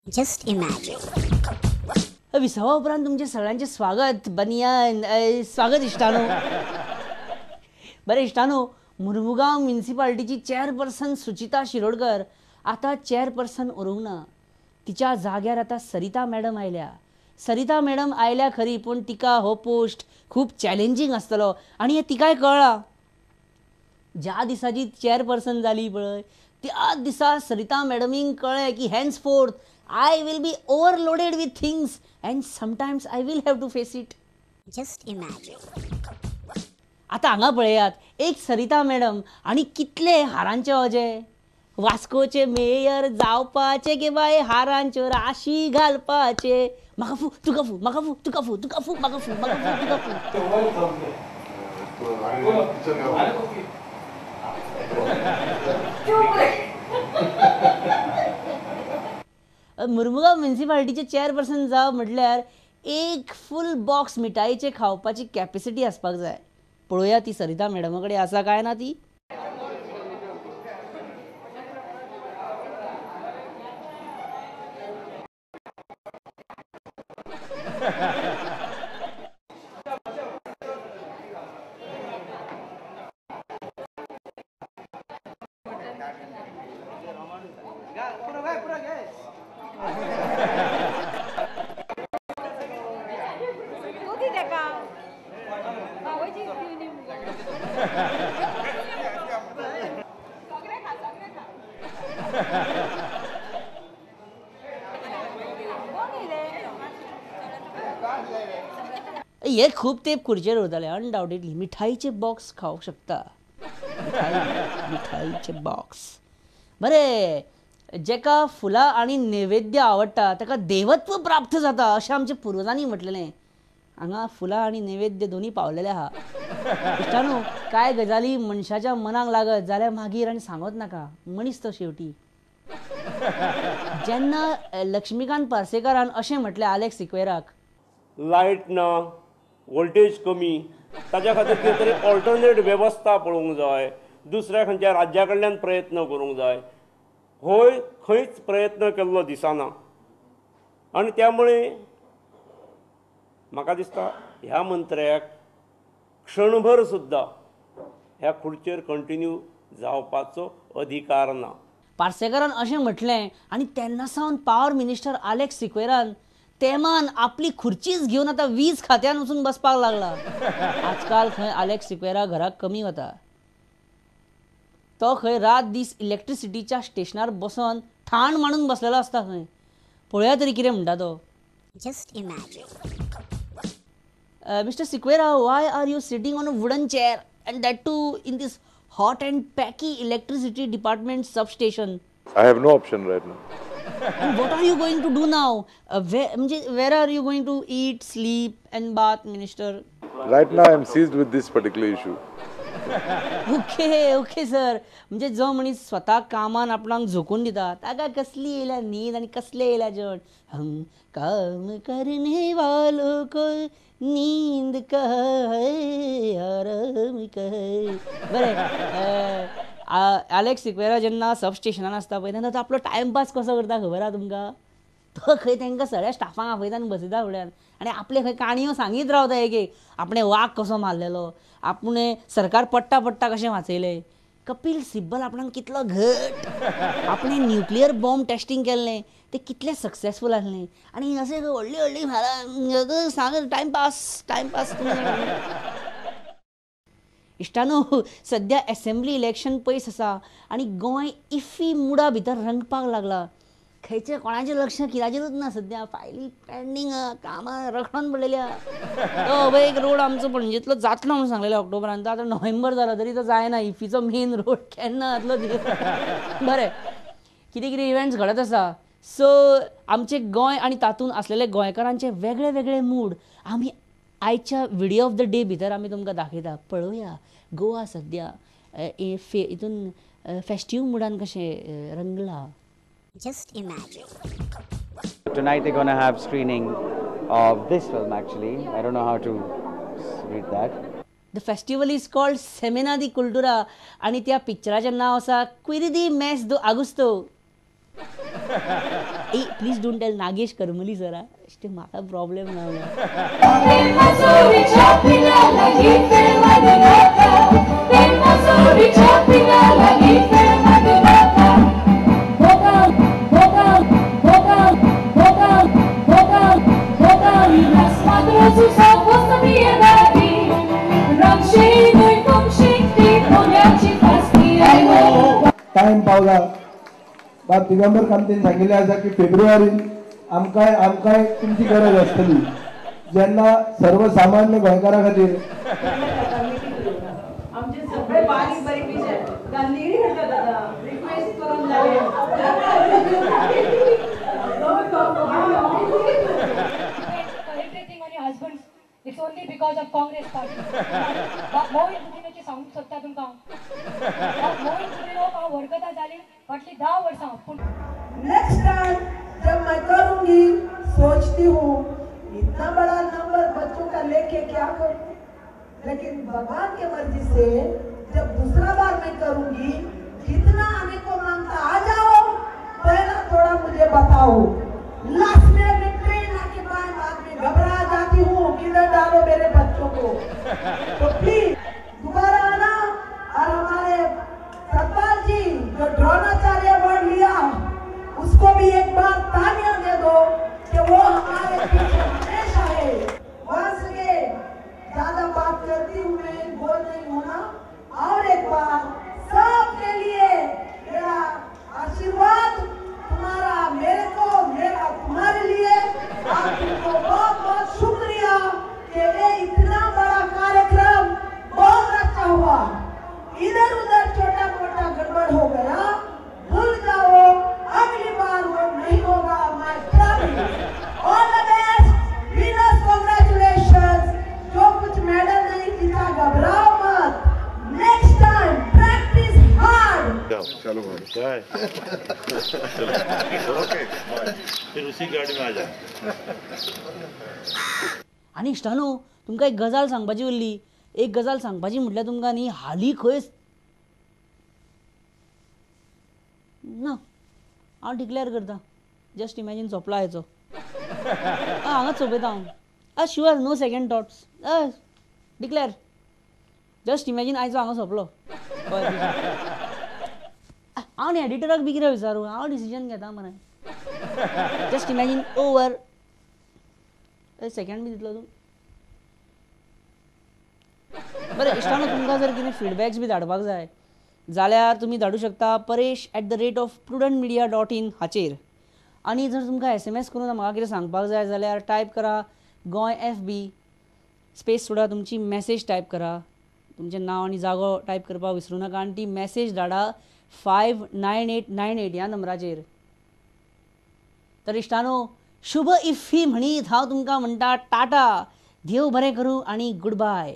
Just imagine. विसावा उपरांत तुमचे सगळ्यांचे स्वागत बनियान, स्वागत इश्टानो. बरें इश्टानो, मुर्मुगांव म्युनिसिपालिटीची चेअरपर्सन सुचिता शिरोडकर आतां चेअरपर्सन उरूंक ना. तिच्या जाग्यार आतां सरिता मॅडम आयल्या. सरिता मॅडम आयल्या खरी, पूण तिका हो पोस्ट खूब चॅलेंजींग आसतलो आनी हें तिकाय कळ्ळां. ज्या दिसा जी चेअरपर्सन जाली पळय त्या दिसा सरिता मॅडमींक कळ्ळें की henceforth I will be overloaded with things and sometimes I will have to face it. Just imagine. आतां हांगा पळयात एक सरिता मॅडम आनी कितले हारांचे अजे. वास्कोचे मेयर जावपाचे गे बाय, हारांच्यो राशी घालपाचे. म्हाका फू तुका फू, म्हाका फू तुका फू, तुका फू म्हाका फू, म्हाका फू तुका फू. मुर्मुगांव म्युनिसिपालिटीचे चेअरपर्सन जावप म्हटल्यार एक फूल बॉक्स मिठायेचे खावपाची कॅपेसिटी आसपाक जाय. पळोवया ती सरिता मॅडमा कडेन आसा काय ना ती. हे खूब तेप खुर्चेर उरताले अनडावटेडली. मिठाईचे बॉक्स खावंक शकता, मिठाईचे बॉक्स. बरें, जेका फुलां आनी नैवेद्य आवडटा ताका देवत्व प्राप्त जाता अशें आमच्या पुर्वजांनी म्हटलेलें. हांगा फुलां आनी नैवेद्य दोनी पावलेले आहा. इश्टानो, कांय गजाली मनशाच्या मनाक लागत जाल्यार मागीर आनी सांगत नाका, मनीस तो शेवटी. जेन्ना लक्ष्मीकांत पार्सेकारान अशें म्हटलें आलेक्स सिक्वेराक, लायट ना, वोल्टेज कमी, ताच्या खातीर कितें तरी ऑल्टरनेट वेवस्था पळोवंक जाय, दुसऱ्या खंयच्या राज्या कडल्यान प्रयत्न करूंक जाय. होय खंयच प्रयत्न केल्लो दिसना आनी त्यामुळे म्हाका दिसता ह्या मंत्र्याक क्षणभर सुद्दां ह्या खुर्चेर कंटिन्यू जावपाचो अधिकार ना. पार्सेकारान अशें म्हटलें आनी तेन्ना सावन पावर मिनिस्टर आलेक्स सिक्वेरान तेमान आपली खुर्चीच घेवन आतां वीज खात्यान वचून बसपाक लागला. आजकाल खंय आलेक्स सिक्वेरा घराक कमी वता, तो खंय रात दीस इलेक्ट्रिसिटीच्या स्टेशनार बसोन ठाण मांडून बसलेलो आसता खंय. पळोवया तरी कितें म्हणटा तो. Just imagine. Mister Sequeira, why are you sitting on a wooden chair and that too in this hot and packy electricity department substation? I have no option right now. And what are you going to do now? Where are you going to eat, sleep and bath, Minister? Right now I am seized with this particular issue. Okay, okay sir. म्हणजे जो मनीस स्वता कामान आपणाक झोकून दिता ताका कसली येयल्या न्हीद आनी कसले येयल्या जेवण. हम काम करने वालों को नींद का है आराम का है. बरें, आलेक्स सिक्वेरा जेन्ना सब स्टेशनान आसता पळय तेन्ना तो आपलो टायमपास कसो करता खबर आहा तुमकां? तो खंय तांकां सगळ्या स्टाफांक आपयता आनी बसयता फुड्यान आनी आपले खंय काणयो सांगीत रावता एक एक. आपणें वाग कसो मारलेलो, आपणें सरकार पडटा पडटा कशें वाचयलें, कपील सिब्बल आपणाक कितलो घट, आपणें न्युक्लियर बॉम्ब टेस्टींग केल्लें तें कितलें सक्सेसफूल आसलें आनी अशें व्हडली व्हडली म्हारा सांग टायमपास टायमपास. इश्टानो, सद्या एसेंब्ली इलेक्शन पयस आसा आनी गोंय इफ्फी मुडा भितर रंगपाक लागला. खंयचें कोणाचें लक्ष कित्याचेरूच ना सद्या, फायली पेंडींग आहा, कामां रखडोन पडलेली आहा. तो अभय एक रोड आमचो पणजेंतलो जातलो म्हणून सांगलेलो ऑक्टोबरान, तो आतां नोव्हेंबर जाला तरी तो जायना. इफ्फीचो मेन रोड केन्ना जातलो? बरें, कितें कितें इव्हेंट्स घडत आसा. सो आमचें गोंय आनी तातूंत आसलेले गोंयकारांचे वेगळे वेगळे मूड आमी आयच्या व्हिडियो ऑफ the day भितर आमी तुमकां दाखयता. पळोवया गोवा सद्या हितून फेस्टीव मुडान कशें रंगला. Just imagine. Tonight they're going to have screening of this film actually. I don't know how to read that. The festival is called Semana de Cultura आनी त्या पिक्चराचें नांव आसा क्विरी दी मेस दो आगुस्तो. ए please don't tell Nagesh Karmali sir. इश्ट म्हाका प्रॉब्लेम ना. टायम पावला. बाब दिगंबर कामतीन सांगिल्लें आसा की फेब्रुवारीन आमकांय आमकांय तुमची गरज आसतली, जेन्ना सर्वसामान्य गोंयकारां खातीर आमचे सगळे बारीक बारीक विशय गांधीगिरी करतात. दादा रिक्वेस्ट करून जाले. Everything on your husbands, it's only because of Congress party. Mohin कुतिन्होचें सांगूंक सोदता तुमकां. मोहीन कुतिन्हो हांव वळखता जाली फाटलीं 10 वर्सां. पूण नेक्स्ट टाइम जब मैं करूंगी, सोचती हूँ इतना बड़ा नंबर बच्चों का लेके क्या करूँ, लेकिन भगवान के मर्जी से जब दूसरा बार मैं करूंगी, जितना आने को मांगता आ जाओ, पहला थोड़ा मुझे बताओ. लास्ट में मैं ट्रेन आके बाद में घबरा जाती हूँ, किधर डालो मेरे बच्चों को. तो प्लीज दोबारा आना. और हमारे सतपाल जी जो द्रोणाचार्य अवार्ड लिया, उसको भी एक बार तालियां दे दो कि वो हमारे पीछे हमेशा है. वंस अगेन ज्यादा बात करती हूँ मैं, बोल नहीं होना. और एक बार सबके लिए मेरा आशीर्वाद, तुम्हारा मेरे को, मेरा तुम्हारे लिए. आप तुमको बहुत बहुत शुक्रिया कि ये इतना बड़ा कार्यक्रम बहुत अच्छा हुआ. इधर उधर छोटा मोटा गड़बड़ हो गया, भूल जाओ, अगली बार वो नहीं होगा. My promise. All the best winners, congratulations. जो कुछ मेडल नहीं जीता घबराओ मत, नेक्स्ट टाइम प्रैक्टिस हार्ड. चलो बाय, ओके फिर उसी गाड़ी में आ जाए. आनी इश्टानो तुमकां एक गजाल सांगपाची उरली. एक गजाल सांगपाची म्हटल्यार तुमकां न्ही हालीं खंय ना हांव डिक्लेअर करता. जस्ट इमॅजीन सोंपला हाचो. हांगाच सोंपयता हांव. Sure, no second thoughts. Declare. Just imagine आयचो हांगा सोंपलो. हांव न्ही एडिटराक बी कितें विचारूं, हांव डिसिजन घेता मरे. Just imagine over. सेकंड बी दितलो तूं. बरें इश्टानो, तुमकां जर कितें फिडबॅक्स बी धाडपाक जाय जाल्यार तुमी धाडूं शकता paresh@prudentmedia.in हाचेर. आनी जर तुमकां SMS करून म्हाका कितें सांगपाक जाय जाल्यार टायप करा गोंय FB space सोडा, तुमची मॅसेज टायप करा, तुमचें नांव आनी जागो टायप करपाक विसरूं नाका आनी ती मॅसेज धाडा 59898 ह्या नंबराचेर. तर इश्टानो, शुभ इफ्फी म्हणीत हांव तुमकां म्हणटा टाटा, देव बरें करूं आनी गुड बाय.